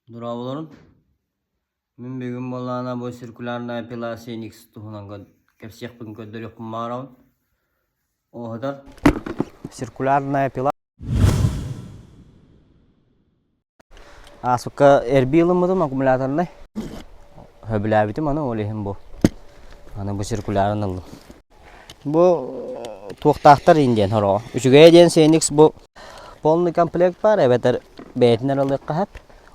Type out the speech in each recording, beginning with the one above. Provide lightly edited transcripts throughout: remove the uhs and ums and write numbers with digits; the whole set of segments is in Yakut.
Дорооболорун. Мин бүгүн буоллаҕына бу циркулярная пила Феникс туһунан кэпсиэхпин көрдөрүөхпүн баҕарабын. Оһотор циркулярная пила Ааспыкка эрбии ылыммытым аккумуляторнай. Сөбүлээбитим аны ол иһин бу. Аны бу циркулярын ыллым. Бу туохтаахтар иин диэн сороҕо. Үчүгэйэ диэн Феникс бу полный комплект баар эбэтэр бэйэтин эрэ ылыахха сөп.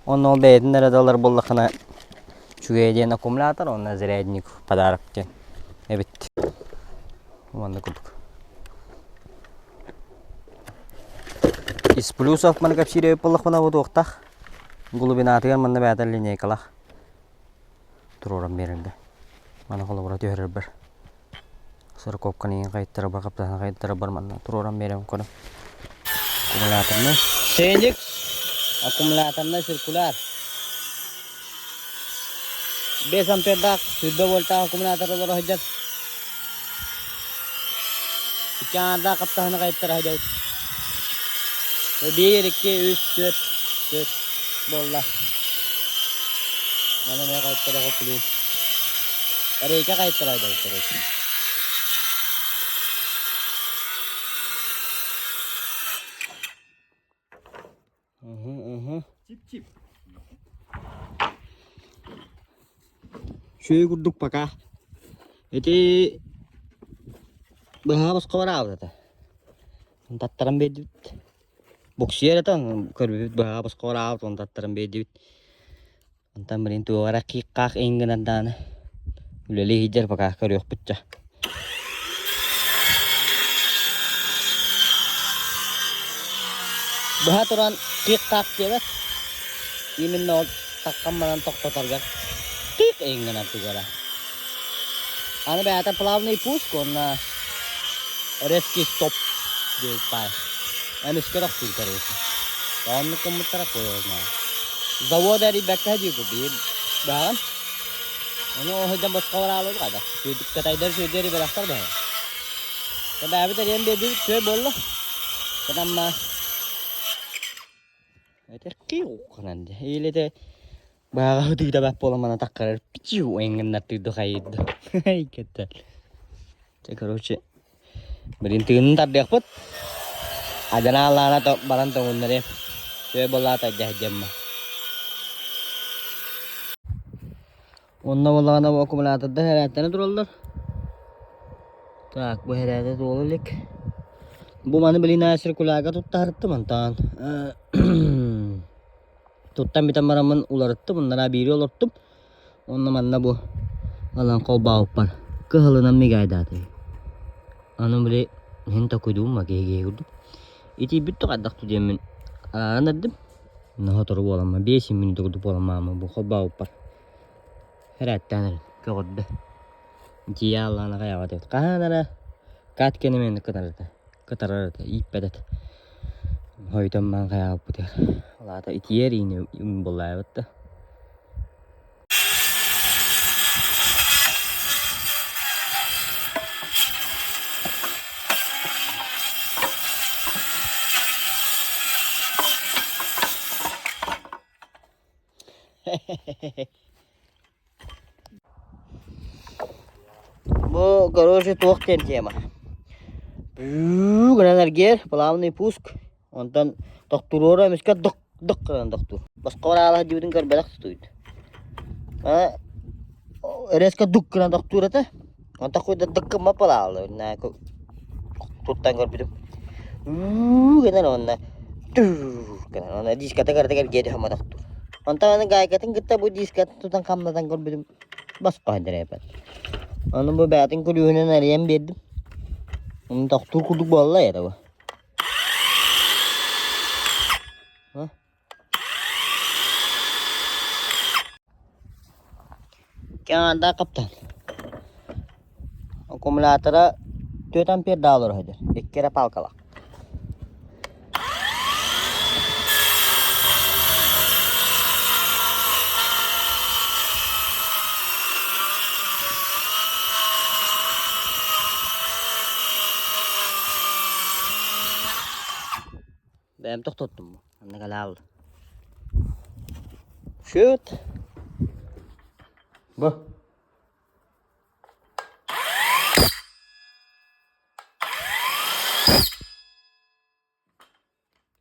Онно ол бэйэтин эрэ да ылар буоллаххына үчүгэйэ диэн аккумулятор уонна зарядник подарок диэн эбит. Манна курдук. Из плюсов маны кэпсиир эбит буоллахпына бу туохтаах глубинатыгар манна бэйэтэ линейкалаах туруоран биэрэргэ. Маны холобура түһэрэрбэр Сороковканы иһин хайыттарабар, хаптаһын хайыттарабар манна туруоран биэрэбин көрөн. Аккумуляторный. Феникс аккумуляторный циркуляр. 5 ампердаах 100 вольтаах аккумулятор олоро сылдьар. Икки аҥаардаах хаптаһыны хайыттара сылдьабыт. Биир, икки, үс, түөрт, түөрт буолла. Маны эмиэ хайыттара хоп билигин. Рейка хайыттара сылдьабыт короче. Угу, угу. Чип-чип. Үчүгэй курдук пока. Ити быһа босхо бараабыт этэ. Таттаран биэрдибит. Буксуйар этэ, көрбүпүт быһа босхо бараабыт, онтон таттаран биэрдибит. Онтон билигин туох эрэ киик-хаах иҥ гынан даҕаны үлэлии сылдьар пока көрүөхпүт чэ. Быһа туран киик-хаах диэбэт, именно ол таххан баран тохтоторго киик иҥ гынан тугара. Аны бэйэтэ плавный пуск уонна резкий стоп диэбит баай. Эмискэ тохтуур короче. Оннук гыммыттара хуй знает. Завод эрийбэккэ диэку биир баҕан. Ону оһойдан босхо бараалыбыт хайдах. Кытайдар сүөрдү эрийбэтэхтэр баҕа. Бэбит эрийэн биэрдибит сүөр буолла. Кытамма Это киу гынан или это Бааҕа ытыыта бап буолан мана таккарар пичиу эҥгиннаттыырды хайыырды. Кэтtel. Чэ, короче, блин тыынын тардыахпыт. Адьанаалаана баран тоҥуннарыам. Үчүгэй буоллаата дьаһдьамма. Онно буоллаҕына бу аккумулятордар эрээттэнэ тураллар. Так, бу эрээтэ туола илик. Бу маны билин циркуляга туттарыттым онтон Туттан бүтэн бараммын уларыттым, оннараа биири олортум. Онно манна бу ылан холбообуппар кыһылынан мигайдаатый. Аны били иһин токуйдуум ма киһи киһи курдук. Итийбит хайдах диэммин арааран эрдим. Сотору буоламма, 5 минут курдук буоламмааммын бу холбообуппар. Эрээттээн эрэн көҕүрдэ. Дьиэ аллаана хайаҕа диэбит. Хаһан эрэ Катьканы миэнэ кытарыта кытарар этэ, ииппэт этэ. Хойутан баран хайаабыппытыгар. Ол аата итийэр иини буллаабыт да. Бу, короче, туох диэн тема. Гынан эргиэр, плавный пуск. Онтон тохтуруора эмискэ дык дык гынан тохтуур. Босхо бараалаһа дьиибитин көрбөтөх тутуйд. Резко дук гынан тохтуур этэ. Онтон хуйда дык гыммат балаалла. Туттан көрбүтүм. Гынан уонна гынан уонна диската кыратык эргийэ түһэн тохтуур. Онтон аны гайкатын кытта бу дискатын тутан хамнатан көрбүтүм босхо эдэрээпэт. Ону бу бэйэтин күлүүһүнэн эрийэн биэрдим. Ону тохтуур курдук буолла этэ бу. Кэҥээндээх хаптаһын. Аккумулятора 4 ампердаах олоро сылдьар, икки эрэ палкалаах. Бэйэм тохтоттум бу. Манна кэлэ хаалла. Шөт. Бу.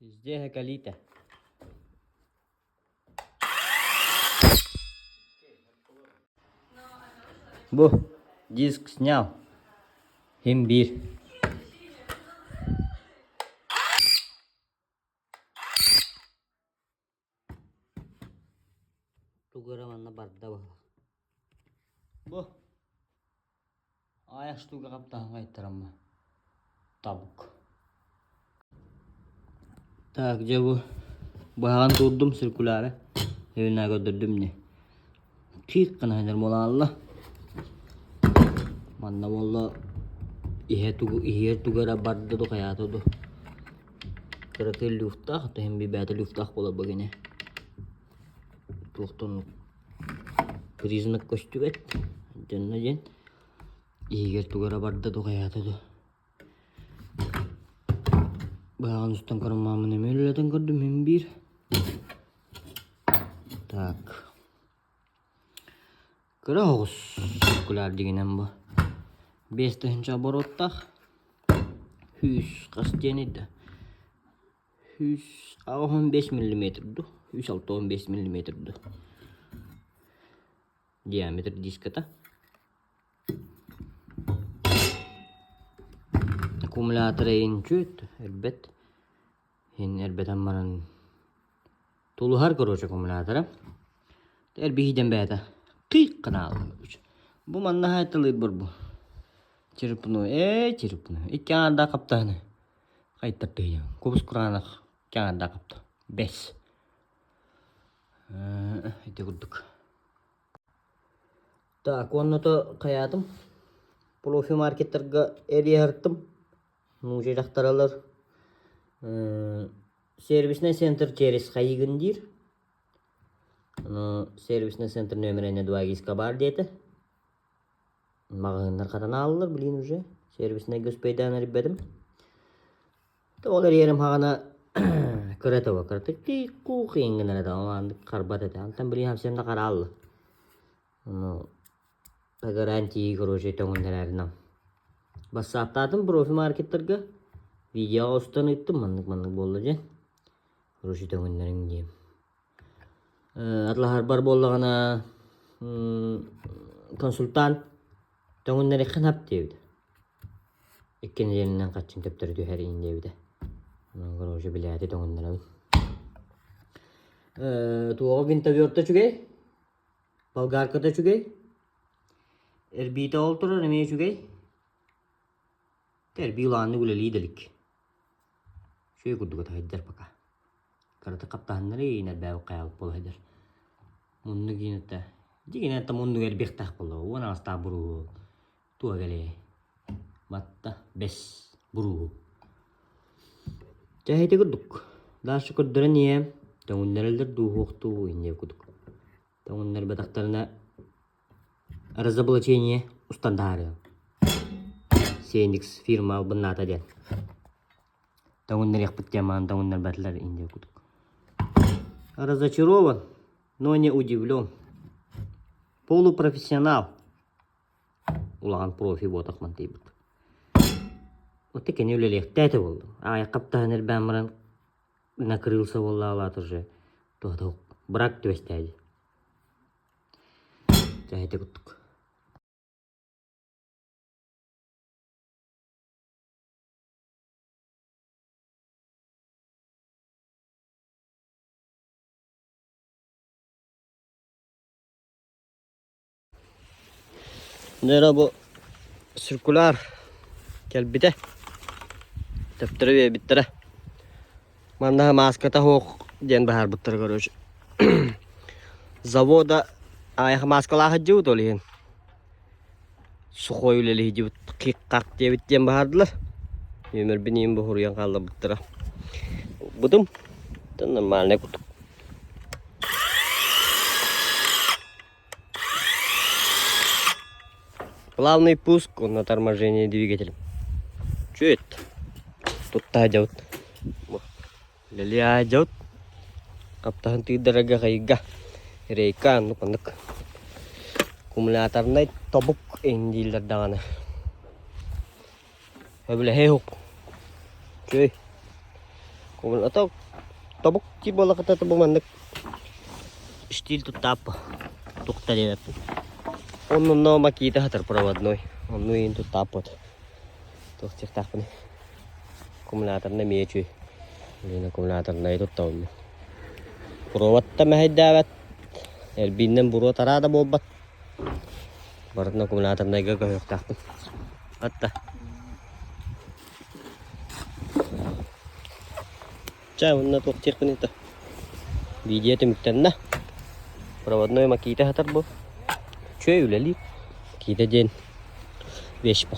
Везде калита. Бу диск снял. Хим биир. Тугу эрэ манна барда быһыылаах. Бу аайах штука хаптаһан хайтарамма. Табук. Так, дьэ бу быһаҕын туурдум циркуляры. Эбинэ көрдөрдүм ини. Киик гына сылдьар буолаалла. Манна буолла иһэ тугу иһигэр тугу эрэ барда ду хайаата ду. Кыракый люфтаах, то иһин бэйэтэ люфтаах буолар бу кини. Туохтан признак көстүбэт. Дьонно диэн иһигэр тугу эрэ барда ду хайаата ду. Быһаҕын устан көрөн маамын эмиэ үлэлэтэн көрдүм мин биир. Так. Кыра оҕус окуляр дигинэн бу. 5000 обороттаах. 100 хас диэний да? 185 миллиметр ду, 165 миллиметр ду. Диаметр диската. Аккумулятор эйин чүт, эрбэт. Ин эрбэтэн баран тулуһар короче аккумулятора. Эрбиһиден бэйэтэ кыйк гына Бу манна хайтылыыр бу. Черепну, ээ черепну. Икки аҥардаах хаптаһыны. Хайтар тыйа. Кубус кураанах икки аҥардаах хапта. Бэс. Ити курдук. Так, уонна то хайаатым. Профи маркеттарга эрийэ Нуучча дьахтаралар сервисный центр через хайыгын диир. Ону сервисный центр нөмерэ 2 баар диэтэ. Маҕаһыыннар хатан ааллар блин уже. Сервиснайга успейдаан эрийбэтим. Ол эрийэрим хаҕана кыра этэ кыратык куухиин гынар этэ ол харбат этэ. Антон блин совсем да хараалла. Ону по гарантии короче төҥүннэрээринам. Бассааптаатым профи маркеттарга видеоҕа устан ыыттым маннык-маннык буолла диэн. Короче төҥүннэриҥ диэм. Атлаһарбар буоллаҕына консультант төҥүннэриэххин хап диэбитэ. Икки нэдиэлэнэн хаччын төптөрү түһэриин диэбитэ. Онон короче билээти төҥүннэрэбин. Туоҕа гвинтоверта үчүгэй. Болгарката үчүгэй. Эрбиитэ ол турар эмиэ үчүгэй. Эрбии улааннык үлэлии да илик. Үчүгэй курдук этэ сылдьар пока. Кыратык хаптаһыннары иинэрбээбит хайаабыт буола сылдьар. Муннук иинэтэ. Дьиҥинэн да муннук эрбиэхтээх буолла. Уон аҕыстаах буруу туох кэлиэй. Батта бэс буруу. Чэ ити курдук. Дальше көрдөрөн ийэм төҥүннэрэллэр дууһуохтуу инньэ курдук. Төҥүннэрбэтэхтэринэ разоблачение устан таһаарыам. Сеникс фирма албыннаата диэн. Төҥүннэриэхпит диэн маан төҥүннэрбэтилэр инньэ курдук. Разочарован, но не удивлен. Полупрофессионал. Улахан профи буотах мантыйбыт. Вот кини үлэлиэхтээтэ буолла. Аайа хаптаһан эрбээн баран накрылся буоллаалаат уже туһата брак түбэстээди. Чэ куттук. Дьэ бу циркуляр кэлбитэ. Төптөрө биэрбиттэрэ. Манна мааската суох диэн быһаарбыттара короче. Завода аайах мааскалаах сылдьыбыт ол иһин. Сухой үлэлии сылдьыбыт кик-как диэбит диэн быһаардылар. Нүөмэрбин иин бу суруйан хаалларбыттара. Ылбытым. Нормальный курдук. Плавный пуск на торможение двигателем. Чуть. Тут таадьабыт. Лили аадьабыт. Хаптаһын тыырдарга хайга. Рейка оннук оннук. Аккумуляторнай тобук иҥин дииллэр даҕаны. Сөбүлэһиэ суох. Үчүгэй. Ото тобук дии буоллаххына бу маннык штиль туттааппа тугта диэбэппин. Оннунно макита сытар проводной. Онну иһин туттааппыт. Туох диэхтээхпиний. Аккумуляторнай эмиэ үчүгэй. Блин, аккумуляторнай туттабын мин. Провод да мэһэйдээбэт. Эрбииннэн буруо тараа да буолбат. Барытын аккумуляторнайга көһүөхтээхпин. Атта. Чэ, уонна туох диэхпиний да. Видео түмүктэннэ. Проводной макита сытар бу. Үчүгэй үлэлиир. Макита диэн вещь бу.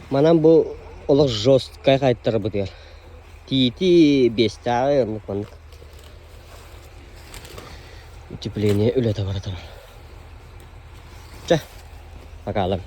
Манан бу олох жесткай хайттарбытыгар. Тиити биэстээҕи оннук маннык. Утепление үлэтэ бара турар. Чэ, покалым.